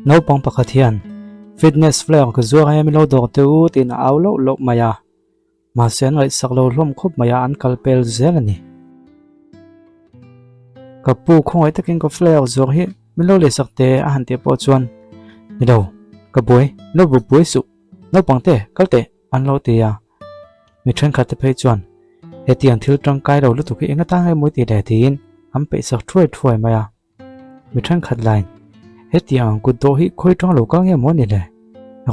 Naupang pakhat hian fitness flyer ka zuar he milo dawr teh u tiin a au loh loh mai a, mahse an ngaihsak lo hlawm khawp mai a an kal pel zel a ni. Ka pu khawngaih takin ka flyer zuar hi milo lehsak teh a han tih pawh chuan nilo ka buai lo bu buai suh naupang te kal teh an lo ti a, mi thenkhat te phei chuan hetiang thil tangkai lo lutuk hi eng atang emaw ti leh tiin an peihsak thuai thuai mai a. Mi thenkhat lain, Hetiang kut dawh hi khawi tang lo kal nge maw ni le?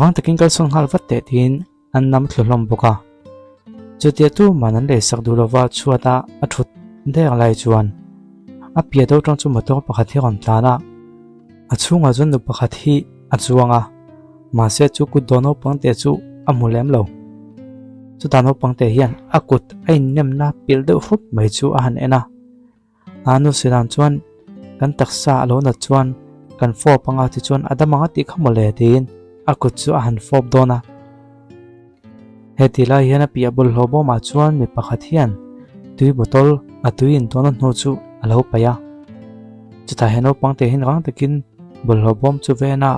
Rang takin kalsawn nghal vat teh tiin an nam thlu hlawm bawk a. Chutia tu man an leisak duh lova chhuata a thut der lai chuan a piah deuh tang chu motor pakhat hi a rawn tlan a. A chhungah chuan nu pakhat hi a chuang a, mahse chu kut dawh naupang te chu a hmu lem lo. Chutah naupang te hian a kut a innemna pilh deuh hrup mai chu a han en a. A nu Silan chuan kan taksa a lo nat chuan kan fawp anga tichuan a dam anga tih kha mawle tiin a kut chu a han fawp dawn a. Heti lai hian a piah bawlhhlawh bawmah chuan mi pakhat hian tui bottle a tui in tawn a hnu chu a lo paih a. Chutah he naupang te hian rang takin bawlhhlawh bawm chu ven a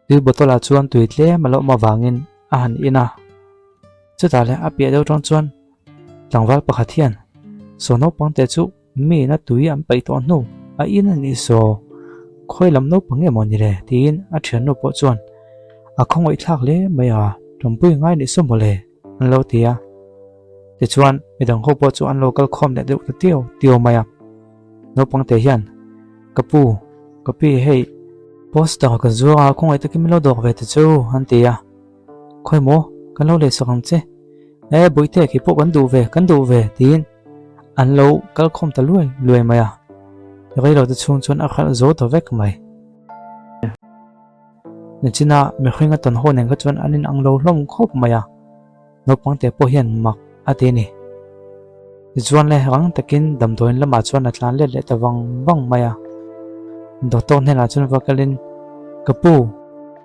tui bottle ah chuan tui tlem a lo awm avangin a han in a. Chutah leh a piah deuh tang chuan Tlangval pakhat hian saw naupang te chu mi ina tui an paih tawh hnu a in a nih saw khawi lam naupang nge maw ni le tiin a thiannu pawh chuan a khawngaih thlak hle mai a, tawmpui ngai nih saw mawle an lo ti a. Tichuan midang ho pawh chu an lo kal khawm leh deuh ta tiu tiu mai a. Naupang te hian ka pu, ka pi hei poster ka zuar a khawngaih takin min lo dawk ve ta chu an ti a. Khawi maw, kan lo lehsak ang che. E, Bawihte, kei pawh kan duh ve, kan duh ve, tiin an lo kal khawm ta luai luai mai a. Reilo te chhung chuan a khalh zo ta vek mai. Nichina mihring a tawn haw nen kha chuan an inang lo hlawm khawp mai a, naupang te pawh hian mak a ti a ni. Tichuan le rang takin damdawiin lamah chuan a tlan let leh ta vang vang mai a. Doctor hnenah chuan va kalin, Ka pu,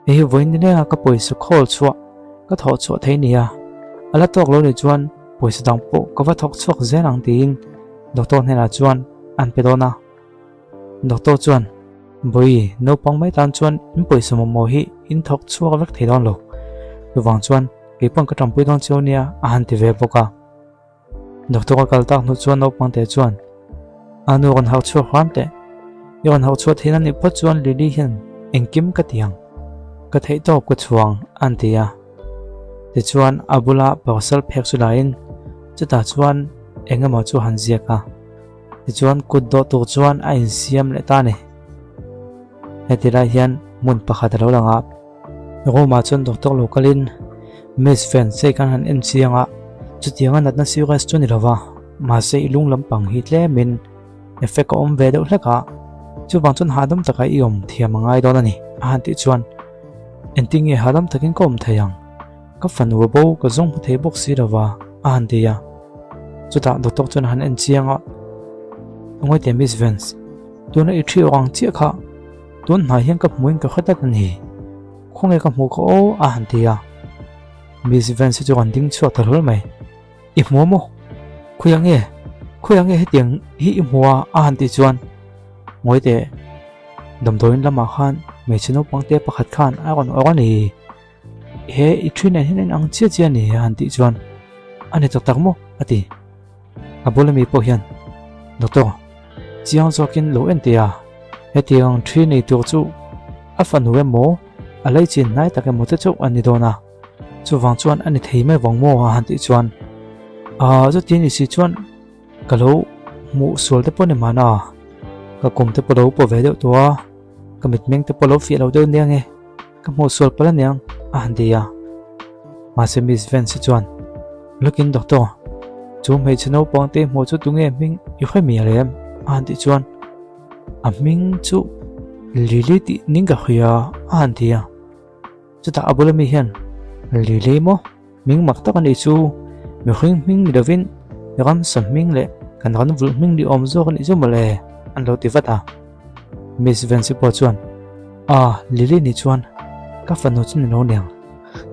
hei hi vawiin ni lenga ka pawisa khawl chhuah ka thawh chhuah thei nia, a la tawk lo nih chuan pawisa dang pawh ka va thawk chhuak zel ang tiin doctor hnenah chuan an pe dawn a. Doctor chuan, Bawi, naupang mai tan chuan in pawisa mamawh hi in thawk chhuak vek thei dawn lo. Chuvang chuan kei pawn ka tanpui dawn chiau nia a han ti ve bawk a. Doctor a kal tak hnu chuan naupang te chuan a nu rawn hauh chhuak hram teh. I rawn hauh chhuah theihna nih phawt chuan Lily hian engkim ka ti ang. Ka theih tawp ka chhuang an ti a. Tichuan a bula parcel phek chu laiin chutah chuan eng emaw chu han ziak a. Tichuan kut dawh tur chuan a insiam leh ta a ni. Heti lai hian hmun pakhat a lo lang a. Room ah chuan doctor lo kalin Miss Fensei khan han en chiang a, chutianga natna serious chu ni lova, mahse i lung lampang hi tlemin effect a awm ve deuh hlek a, chuvang chuan hahdam taka i awm thiam a ngai dawn a ni a han tih chuan engtin nge hahdam takin ka awm thei ang, ka fanu a bo ka zawng hmu thei bawk si lova a han ti a, chutah doctor chuan a han en chiang a, Ngawi teh Miss Vance, tuna i thi awk ang chiah kha. Tun hnai hian ka hmuin ka hre tlat a ni. Khawnge ka hmuh kha aw a han ti a. Miss Vance chu kan ding chhuak ta hlawl mai. I hmu a maw? Khawiah nge? Khawiah nge hetiang hi i hmu a a han tih chuan Ngawi teh, damdawiin lamah khan hmeichhe naupang te pakhat khan a rawn awrh a ni. He i thi nen hian a inang chiah chiah a ni a han tih chuan A ni tak tak maw? a ti. A bula mi pawh hian Doctor, chiang zawkin lo en teh a, hetiang thi nei tur chu a fanu emaw a lei chin hnai tak emaw te chauh a ni dawn a, chuvang chuan a ni thei mai vang maw a han tih chuan Aaa chutin i si chuan ka lo hmuh sual te pawh ni mahna, ka kum te pawh lo pawh ve deuh tawh a, ka mitmeng te pawh lo fiah lo deuh nia nge. Ka hmuh sual palh aniang a han ti a. Mahse Miss Vance chuan, Lookin doctor, chu hmeichhe naupang te hmuh chu tunge hming i hre mial em? a han tih chuan, A hming chu Lily tih ning ka hria a han ti a. Chutah a bula mi hian, Lily maw? Hming mak tak a nih chu, mihring hming ni lovin ramsa hming leh kan ran vulh hming ni awm zawk a nih chu mawle an lo ti vat a. Miss Vancy pawh chuan, Ah, Lily ni chuan ka fanu chu ni lo niang,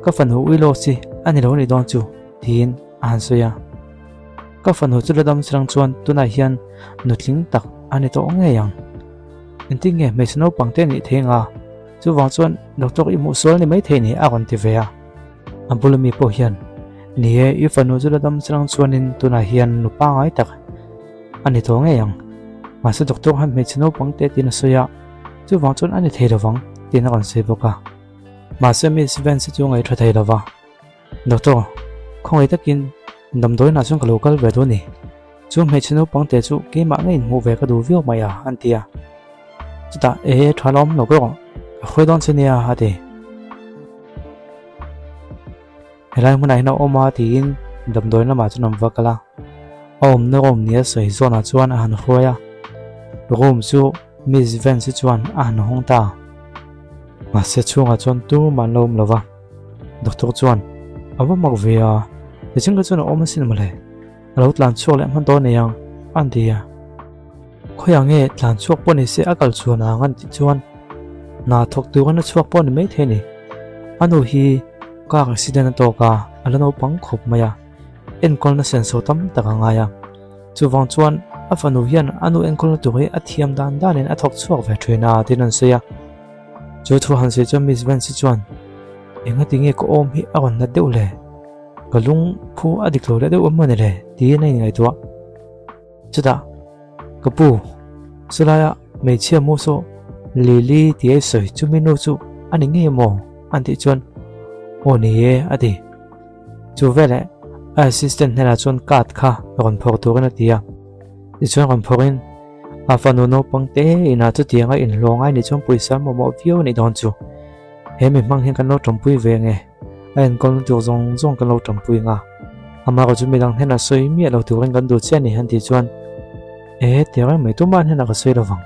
ka fanu ui lawk chi a ni lo ni dawn chu tiin a han sawi a. Ka fanu chu la dam chiang chuan tunah hian nutling tak a ni tawh ngei ang. Engtin nge hmeichhe naupang te nih thei anga? Chuvang chuan doctor i hmuh sual ni maithei ni a rawn ti ve a. A bula mi pawh hian, Ni e, i fanu chu la dam chiang chuanin tunah hian nu pangngai tak a ni tawh ngei ang. Mahse doctor khan hmeichhe naupang te tiin a sawi a, chuvang chuan a ni thei lovang tiin a rawn sawi bawk a. Mahse Miss Vance chu ngaih tha thei lova, Doctor, khawngaih takin damdawiinah chuan ka lo kal ve dawn ni. Chu hmeichhe naupang te chu keimah ngeiin hmuh ve ka duh viau mai a, an ti a. Chutah, Ehe, tha la awm lo ka rawh, ka hruai dawn che nia, a ti. Helai hmunah hian a awm a tiin damdawiin lamah chuan an va kal a. A awmna room nia sawi zawnah chuan a han hruai a. Room chu Miss Vance chuan a han hawng ta. Mahse chhungah chuan tumah an lo awm lo va. Doctor chuan, A va mak ve a, nichin kha chuan a awm asin mawle. A lo tlan chhuak leh hman dawn nei ang, an ti a. Khawiah nge tlan chhuak pawh ni se a kal chhuan ang an tih chuan hna thawk turin a chhuak pawh ni maithei a ni. A nu hi car accident a tawk a, a la naupang khawp mai a, enkawlna senso tam tak a ngai a. Chuvang chuan a fanu hian a nu enkawlna tur hi a thiam dan danin a thawk chhuak ve thin a tiin an sawi a. Chu thu han sawi chuan Miss Vance chuan Engati nge ka awm hi a rawn nat deuh le? Ka lung phu a dik lo leh deuh em mawni le? tiin a inngaihtuah. Chutah, Ka pu, chulaia hmeichhia mu saw Lily tih a i sawi chumi nu chu a ni ngei maw? an tih chuan, Aw ni e, a ti. Chu veleh a assistant hnenah chuan card kha rawn phawrh turin a ti a. Tichuan rawn phawrhin a fanu naupang te inah chutianga inhlawh ngai nih chuan pawisa mamawh viau a nih dawn chu. He mi hmang hian kan lo tawmpui ve nge? A enkawlna tur zawng zawng kan lo tawmpui nga. Amaherawhchu chu midang hnenah sawi miah lo turin kan duh chiah a ni han tih chuan E ti reng mai tumah hnenah ka sawi lovang.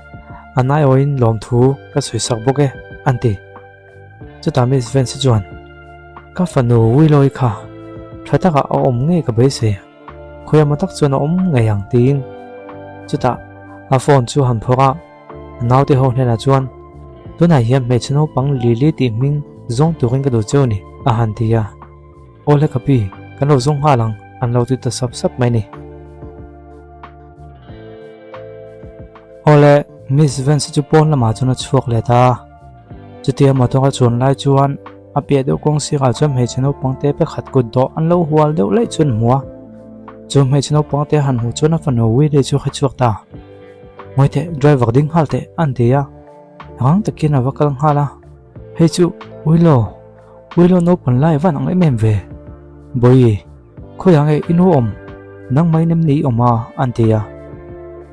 A naiawin lawmthu ka sawi sak bawk e an ti. Chutah Miss Vance chuan Ka fanu Willow-i kha tha takah a awm ngei ka beisei. Khawi emaw tak chuan a awm ngei ang tiin chutah a phone chu han phawrh a. A naute ho hnenah chuan, Tunah hian hmeichhe naupang Lily tih hming zawng turin ka duh cheu ni, a han ti a. Awle ka pi, kan lo zawng nghal ang, an lo ti ta sap sap mai ni. Awle, Miss Vance chu pawn lamah chuan a chhuak leh ta a. Chutia motor a chuan lai chuan a piah deuh kawng sirah chuan hmeichhe naupang te pakhat kut dawh an lo hual deuh laih chuan hmu a. Chu hmeichhe naupang te han hmuh chuan a fanu Willie chu a hre chhuak ta. Ngawi teh, driver ding nghal teh an ti a, rang takin a va kal nghal a, hei chu Willow, Willow naupang lai van ang em em ve. Bawihi, khawiah nge i nu awm? Nangmah in em ni i awm a? an ti a.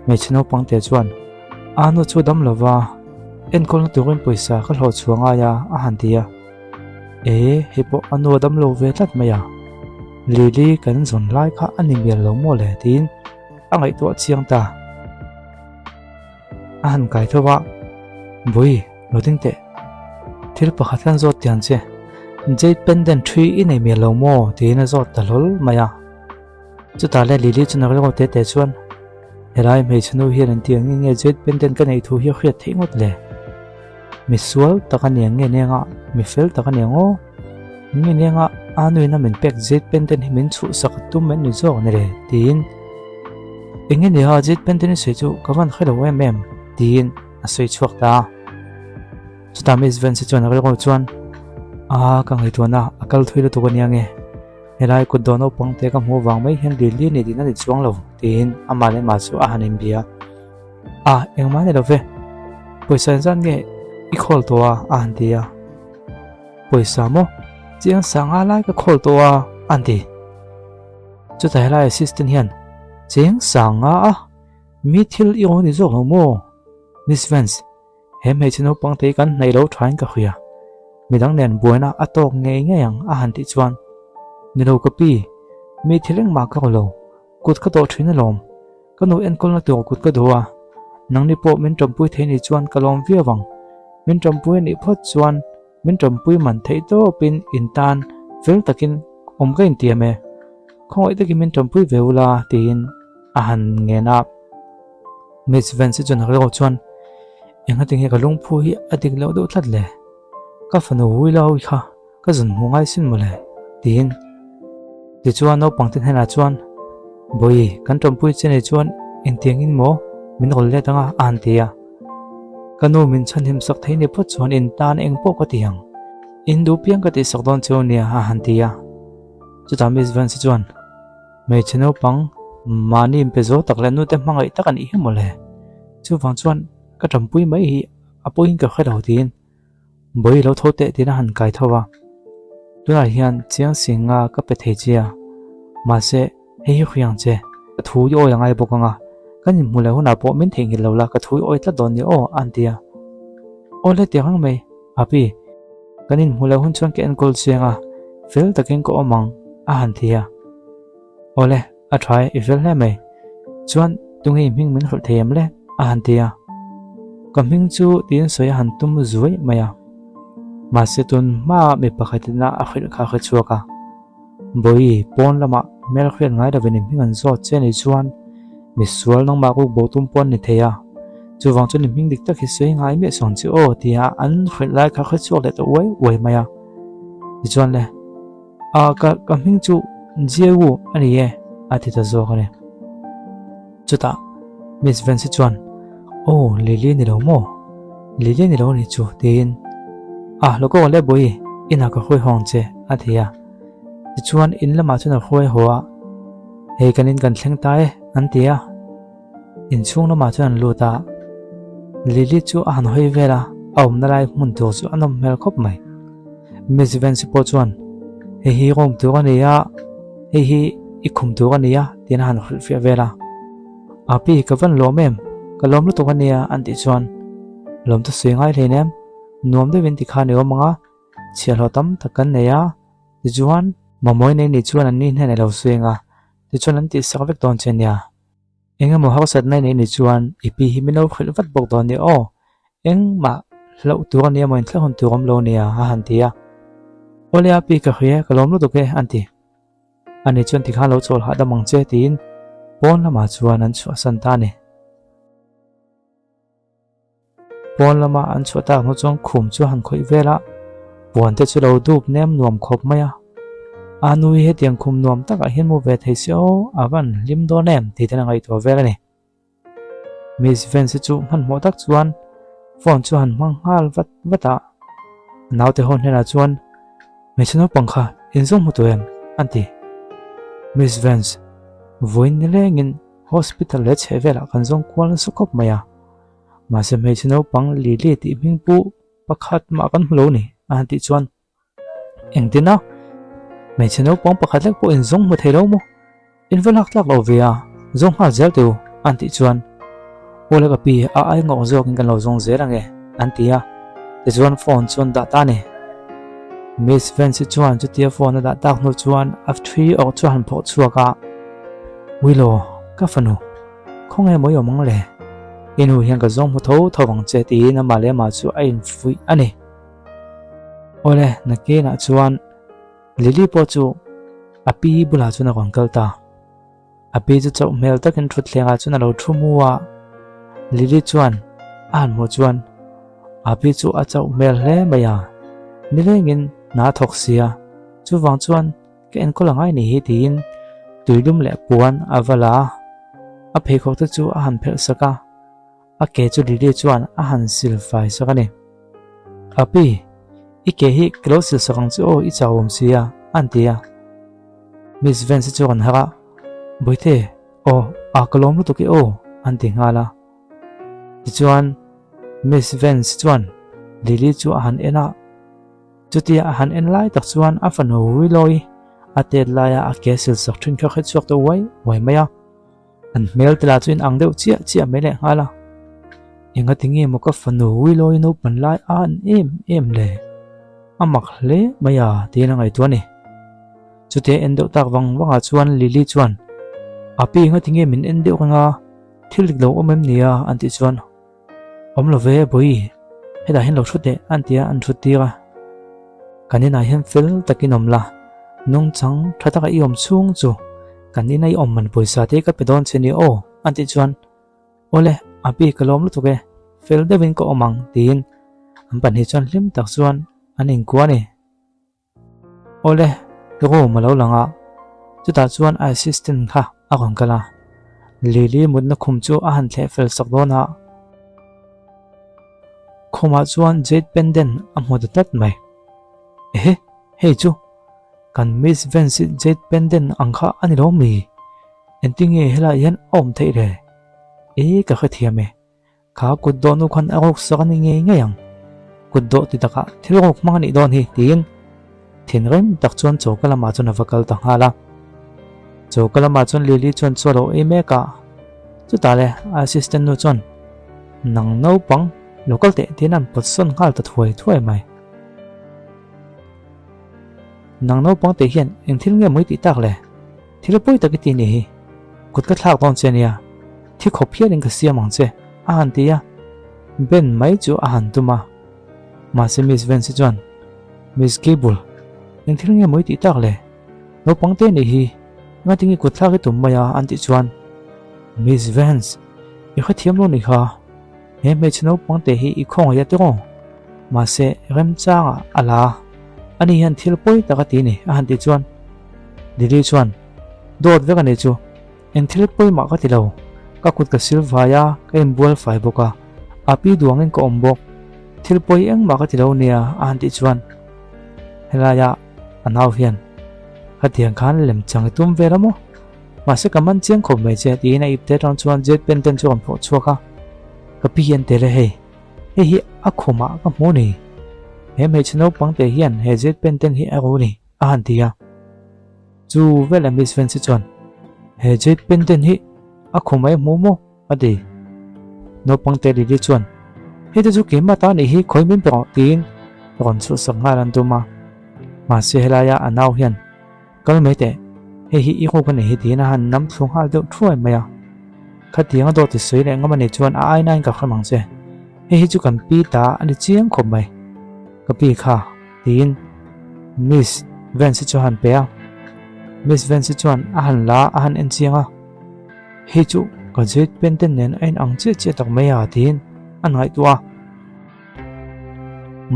Hmeichhe naupang te chuan, A nu chu dam lova, enkawlna turin pawisa ka hlawh chhuah ngai a, a han ti a. E, hei pawh a nu a dam lo ve tlat mai a. Lily kan zawn lai kha a ni mial lo maw le? tiin a ngaihtuah chiang ta. A han kai tho a, Bui, lo ding teh. Thil pakhat hian zawt tiang che. Jade pendant ṭhui i nei mial lo maw? tiin a zawt ta hlawl mai a. Chutah le Lily chu na rilru te te chuan, Helai hmeichhe nu hian an ti ang nge nge Jade pendant ka neih thu hi a hriat theih ngawt le? Mi sual tak a ni ang nge neng a, mi fel tak a ni ang aw. Nge neng a, a nuin a min pek Jade pendant hi min chhuhsak a tum em ni zawk ni le? tiin Eng nge nia Jade pendant i sawi chu ka van hre lo em em tiin a sawi chhuak ta a. Chutah Miss Vance chuan a rilru chuan, A ka ngaihtuahna a kal thui lutuk a nia nge? Helai kut dawh naupang te ka hmuh vang mai hian Lily ni din a ni chuang lo tiin amah leh mah chu a han inbia. A, engmah ni lo ve. Pawisa engzat nge i khawl tawh a? a han ti a. Pawisa maw? Chiang sanga lai ka khawl tawh a, a han ti. Chutah helai assistant hian, Cheng sanga a? Mi thil i rawn ni zawk lo maw? Miss Vance, he hmeichhe naupang te hi kan hnaih lo thain ka hria. Midang nen buaina a tawk ngei ngei ang a han tih chuan, Ni lo ka pi, mi thil engmah ka raw lo, kut ka tawh thin alawm. Ka nu enkawlna tur kut ka duh a, nangni pawh min tawmpui thei ni chuan ka lawm viau ang. Min tawmpui a nih phawt chuan min tawmpui man theih tawpin in tan fel takin awm ka intiam e. Khawngaih takin min tawmpui ve ula tiin a han ngen a. Miss Vance chuan rilru chuan, Engati nge ka lungphu hi a dik loh deuh tlat le? Ka fanu Willow kha ka zun hmu ngai sin mawle tiin tichuan naupang te hnenah chuan Bawihi kan tawmpui che nei chuan engtiangin maw min rawn let anga a han ti a. Ka nu min chhanhim sak thei ni phawt chuan in tan eng pawh ka ti ang. In duh piang ka tihsak dawn cheu nia a han ti a. Chutah Miss Vance chuan, Hmeichhe naupang, mahni inpe zo tak leh nute hmangaih tak a nih hi mawle. Chuvang chuan ka tanpui mai hi a pawhin ka hre lo tiin Bawi lo tho teh tiin a han kai tho a. Tunah hian chiang singa ka pe thei che a, mahse hei hi hriang che, ka thu i awi a ngai bawk ang a, kan inhmu leh hunah pawh min theihnghilh lo la, ka thu i awi tlat dawn ni aw a han ti a. Aw le tiang ang mai, Api, kan inhmu leh hun chuan ka enkawl chiang a, fel takin ka awm ang a han ti a. Aw le, a tha e, i fel hle mai. Chuan, tunge i hming min hrilh thei em le? a han ti a. Ka hming chu tiin sawi a han tum zuai mai a. Mahse tun hmaa mi pakhatina a hrilh kha a hre chhuak a. Bawi, pawn lamah hmel hriat ngai lovin i hming an zawt che ni chuan misual nangmah ruk bo tum pawh an ni thei a. Chuvang chuan i hming dik tak hi sawi ngai miah sawn che aw tia an hrilh lai kha hre chhuak leh ta uai uai mai a. Tichuan le. A ka ka hming chu Jiewu a ni e a ti ta zawk a ni. Chutah Miss Vance chuan Aw Lily ni lo maw? Lily ni lo a ni chu tiin A lo kawk le bawi inah ka hruai haw ang che a ti a. Tichuan in lamah chuan a hruai haw a, Hei kan in kan thleng ta e an ti a. Inchhung lamah chuan an lut a, Lily chu a han hawi vel a, a awmna lai hmun tur chu a nawm hmel khawp mai. Miss Vance pawh chuan, Hei hi room tur a ni a, hei hi i khum tur a ni a, tiin a han hrilhfiah vel a. Api, ka van lawm em? Ka lawm lutuk a nia, an tih chuan, Lawm chu sawi ngai hlein em? Nuam deuhin tikhan i awm ang a, chhiahhlawh tam tak kan nei a, tichuan, Mamawi nei ni chuan an ni hnenah i lo sawi ang a, tichuan an tihsak vek dawn che nia. Eng emaw harsatna i neih ni chuan i pi hi min lo hrilh vat bawk dawn nia aw, engmah hlauh tur a nia maw inthlak hun tur awm lo nia a han ti a. Awle a pi ka hria ka lawm lutuk e an ti. Ani chuan tikhan lo chawl hahdam ang che tiin pawn lamah chuan an chhuahsan ta a ni. Pawn lama an chhuah tak hnu chuan khum chu a han khawih vel a, puan te chu lo dup nem nuam khawp mai a. A nu hi hetiang khum nuam takah hian mu ve thei se aw, a van hlim dawn em tih ten a ngaihtuah vel a ni. Miss Vance chu hmanhmawh tak chuan phone chu a han hmang nghal vat vat a, a naute ho hnenah chuan, Hmeichhe naupang kha inzawm hmu tawh em? an ti. Miss Vance, vawiin nilengin hospital leh chhehvelah kan zawng kual nasa khawp mai a. Mahse hmeichhe naupang Lily tih hming pu pakhat mah kan hmu lo ni a han tih chuan engtin a hmeichhe naupang pakhat lek pawh inzawng hmu thei lo maw? In va lak tlak lo ve a, zawng nghal zel teh u a han tih chuan Aw le ka pi a ai ngawk zawkin kan lo zawng zel ang e an ti a, tichuan phone chu an dah ta a ni. Miss Vance chuan chutia phone a dah tak hnu chuan a thi awk chu a han phawh chhuak a, Willow ka fanu. Khawnge maw i awm ang le? I nu hian ka zawng hmu tho tho vang che tiin amah leh amah chu a infuih a ni. Awle, nakinah chuan Lily pawh chu a pi bulah chuan a rawn kal ta. A pi chu chauh hmel takin thutthlengah chuan a lo thu mu a. Lily chuan a han hmuh chuan a pi chu a chauh hmel hle mai a, nilengin hna a thawk si a, chuvang chuan Ka enkawl a ngai ni hi tiin tuilum leh puan a va la a, a pheikhawk te chu a han phelh sak a, a ke chu Lily chuan a han sil fai sak a ni. Api, i ke hi ka lo sil sak ang che aw i chau awm si a, a han ti a. Miss Vance chu a rawn harh a, Bawihte, aw, a ka lawm lutuk e aw, a han ti nghal a. Tichuan, Miss Vance chuan Lily chu a han en a. Chutia a han en lai tak chuan a fanu Willow-i a tet laia a ke sil sak thin kha hre chhuak ta uai uai mai a. An hmel te lah chu in ang deuh chiah chiah mai leh nghal a. Engati nge maw ka fanu Willow-i naupan lai a an em em le? A mak hle mai a tiin a ngaihtuah a ni. Chutia en deuh tak vang vangah chuan Lily chuan, Api engati nge min en deuh reng a? Thil dik lo awm em nia? an tih chuan Awm lo ve bawi, hetah hian lo thu teh an ti a, an thut tir a. Kan inah hian fel takin awm la, nungchang tha taka i awm chhung chu kan ina i awm man pawisa te ka pe dawn che ni aw an tih chuan Awle, a pi ka lawm lutuk e, fel deuhin ka awm ang tiin an pahnih chuan hlim tak chuan an inkuah a ni. Awle, room a lo lang a, chutah chuan a assistant kha a rawn kal a, Lily mutna khum chu a han thleh fel sak dawn a. Khumah chuan Jade pendant a hmu ta tlat mai. Ehe, hei chu kan Miss Vance-i Jade pendant ang kha a ni lo mi? Engtinge helai hian a awm theih le? E, ka hrethiam e. Kha kut dawh nu khan a ruk sak a ni ngei ngei ang. Kut dawh ti takah thil ruk hmang a nih dawn hi tiin thinrim tak chuan choka lamah chuan a va kal ta nghal a. Choka lamah chuan Lily chuan chaw lo ei mek a, chutah le a assistant nu chuan nang naupang lo kal teh tiin an pawt sawn nghal ta thuai thuai mai. Nang naupang teh hian eng thil nge mawi tih tak le? Thil pawi tak i ti nih hi. Kut ka thlak dawn che nia. Thi khawp hialin ka siam ang che, a han ti a. Ben mai chu a han tum a. Mahse Miss Vance chuan, Miss Gable, eng thil nge mawi tih tak le? Naupang te nih hi. Ngatinge kut thlak i tum mai a? an tih chuan, Miss Vance, i hrethiam lo nih kha. He hmeichhe naupang te hi i khawngaih a tiraw? Mahse, remchangah a la a, ani hian thil pawi tak a ti ni, a han tih chuan Lily chuan, Dawt vek a nih chu, eng thil pawi mah ka ti lo, ka kut ka sil vai a, ka inbual fai bawk a, a pi duangin ka awm bawk, thil pawi engmah ka ti lo nia, a han tih chuan helaia a nau hian, Khatiang khan lem chang i tum vel a maw? Mahse ka man chiang khawp mai che tiin a ipte atang chuan jet pen ten chu a rawn phawh chhuak a, ka pi hian tel e hei, hei hi a khumah ka hmu ni, he hmeichhe naupang te hian he jet pen ten hi a ru ni a han ti a. Chu veleh Miss Fancy chuan he jet pen ten hi a khumah i hmu maw? a ti. Naupang te Lily chuan hei te chu keimah ta nih hi khawi min pe rawh tiin rawn chhuhsak nghal an tum a, mahse helaia a nau hian Kal mai teh, hei hi i ruk a nih hi tiin a han nam thlu nghal deuh thuai mai a. Khatiang a dawt i sawi leh ngam a nih chuan a ai nain ka hrem ang che. Hei hi chu kan pi ta a ni chiang khawp mai. Ka pi kha, tiin Miss Vance chu a han pe a. Miss Vance chuan a han la a han en chiang a. Hei chu ka Jade Penten nen a inang chiah chiah tak mai a tiin a ngaihtuah a.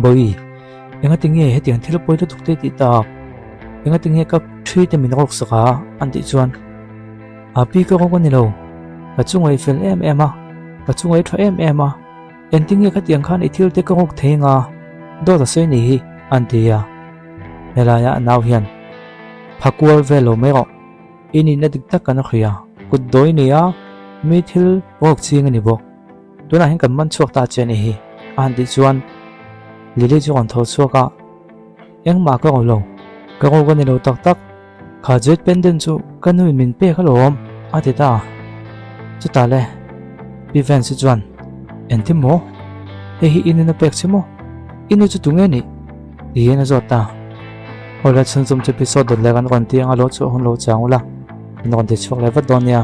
Bawi, engati nge hetiang thil pawi lutuk te tih tak? Engati nge ka thi te min rawk sak a? an tih chuan, A pi ka rawk a ni lo, ka chunga i fel em em a, ka chunga i tha em em a, engtin nge khatiang khan i thil te ka rawk thei anga dawt a sawi ni hi, an ti a. Helaia a nau hian, Pha kual vel lo mai rawh, i nihna dik tak kan hria, kut dawi nia mi thil rawk ching a ni bawk. Tunah hian kan man chhuak ta che a ni hi, a han tih chuan Lily chu a rawn tho chhuak a, Engmah ka ro lo, ka ro ka ni lo tak tak, kha Jade pendant chu ka nuin min pek alawm, a ti ta a. Chutah le Pi Vance chuan, Engtin maw? Hei hi i nuna pek che maw? I nu chu tunge nih? Tiin a zawt ta. Awle chhunzawm chu episode dawt leh kan rawn ti ang a, lo chhuah hun lo chang ula, min rawn ti chhuak leh vat dawn nia.